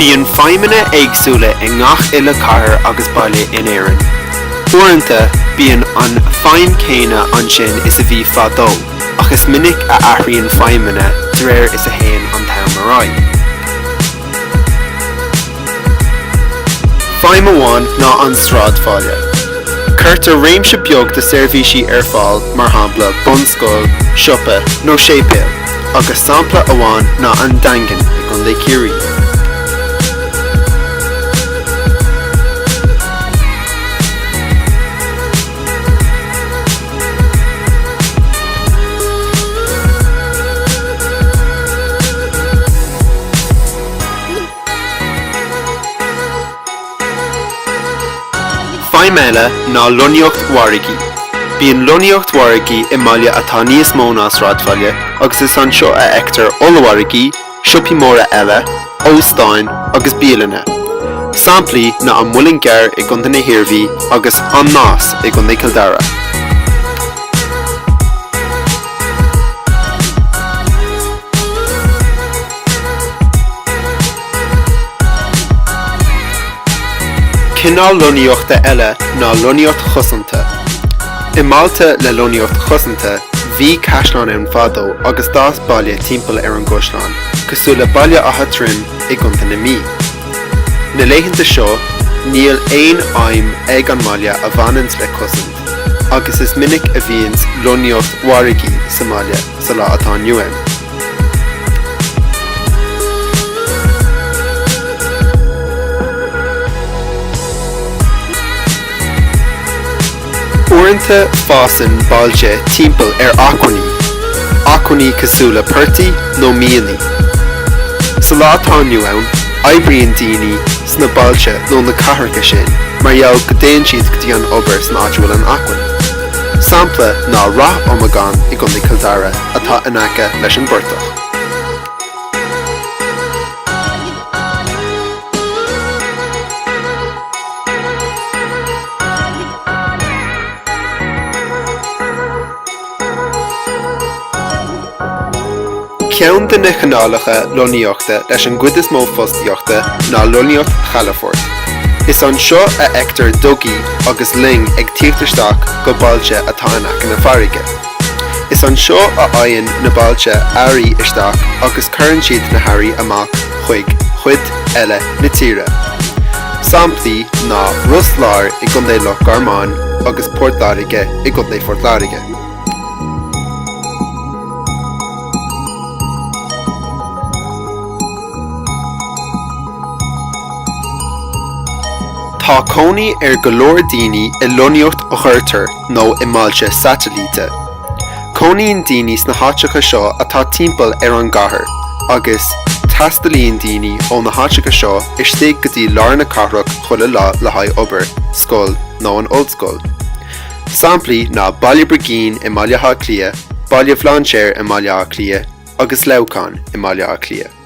Bíonn feidhmeanna éagsúla i ngach uile cathair agus baile in Éirinn. Uaireanta, bíonn an feidhm céanna ansin is a bhí fadó, ach is minic a athraíonn feidhmeanna de réir is a théann an t-am ar aghaidh. Feidhm amháin ná an sráidbhaile. Cuirtear réimse beag de seirbhísí ar fáil, mar shampla bunscoil, siopa nó séipéal, agus sampla amháin ná an Daingean i gContae Chiarraí. Feidhm eile ná lonnaíocht mhargaidh. Bíonn lonnaíocht mhargaidh i mbaile atá níos mó ná sráidbhaile agus is anseo a fheictear ollmhargaí, siopaí móra eile, óstáin agus bialanna. Samplaí ná an Muileann gCearr i gContae na hIarmhí agus An Nás i gContae Chill Dara. Cineál lonnaíochta eile ná lonnaíocht chosanta. I mbailte le lonnaíocht chosanta, bhí caisleán ann fadó agus d'fhás baile timpeall ar an gcaisleán, cosúil le Baile Átha Troim i gContae na Mí. Na laethanta seo, níl aon fheidhm ag an mbaile a bhaineanns le cosaint, agus is minic a bhíonns lonnaíocht mhargaidh sa mbaile sa lá atá inniu ann. Uaireanta fásann bailte timpeall ar acmhainní, acmhainní cosúil le portaigh nó mianaigh. Sa lá atá inniu ann, oibríonn daoine sna bailte nó na cathracha sin mar gheall go dtéann siad go dtí an obair san áit a bhfuil an acmhainn. Sampla ná Ráth Iomagáin i gContae Chill Dara atá in aice leis an bportach. Ceann de na cineálacha lonnaíochta leis an gcuid is mó fostaíochta ná lonnaíocht chalafoirt. Is anseo a fheictear dugaí agus loing ag tíocht isteach go bailte atá in aice na farraige. Is anseo a fhaigheann na bailte earraí isteach agus cuireann siad na hearraí amach chuig cuid eile na tíre. Samplaí ná Ros Láir i gContae Loch Garman agus Port Láirge i gContae Phort Láirge. Tá cónaí ar go leor daoine i lonnaíocht ghoirtear nó i mbailte satailíte. Cónaíonn daoine sna háiteacha seo atá timpeall ar an gcathair agus taistealaíonn daoine ó na háiteacha seo istigh go dtí lár na cathrach chuile lá le haghaidh obair, scoil nó an ollscoil. Samplaí ná Baile Brigín i mBaile Átha Cliath, Baile Bhlainséir i mBaile Átha Cliath agus Leamhcán i mBaile Átha Cliath.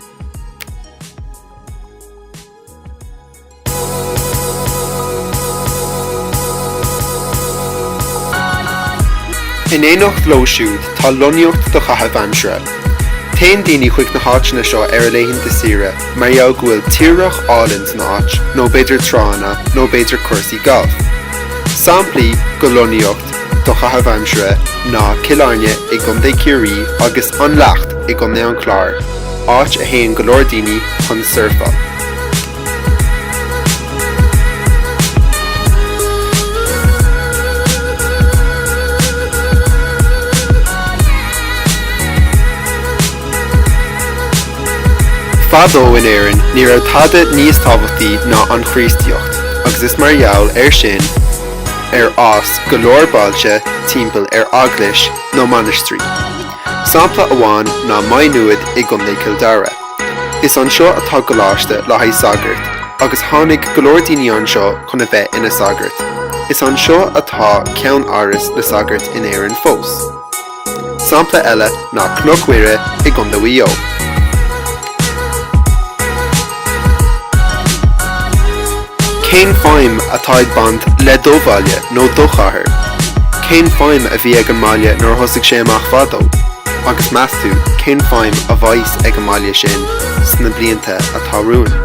In éineacht leo siúd tá lonnaíocht do chaitheamh aimsire. Téann daoine chuig na háiteanna seo ar a laethanta saoire mar gheall go bhfuil tírdhreach álainn san áit nó b'fhéidir tránna nó b'fhéidir cúrsaí gailf. Samplaí de lonnaíocht do chaitheamh aimsire ná Cill Airne i gContae Chiarraí agus An Leacht i gContae an Chláir, áit a théann go leor daoine chun surfáil. Fadó in Éirinn ní raibh tada níos tábhachtaí ná an Chríostaíocht agus is mar gheall air sin ar fhás go leor bailte timpeall ar eaglais nó mainistrí. Sampla amháin ná Maigh Nuad i gContae Chill Dara. Is anseo atá coláiste le haghaidh sagart agus tháinig go leor daoine anseo chun a bheith ina sagart. Is anseo atá ceann-áras na sagart in Éirinn fós. Sampla eile ná Cnoc Mhuire i gContae Mhaigh Eo. Cén feidhm atá ag baint le do bhaile nó do chathair? Cén feidhm a bhí ag an mbaile nuair a thosaigh sé amach fadó? Agus meas tú cén feidhm a bheas ag an mbaile sin sna blianta atá romhainn?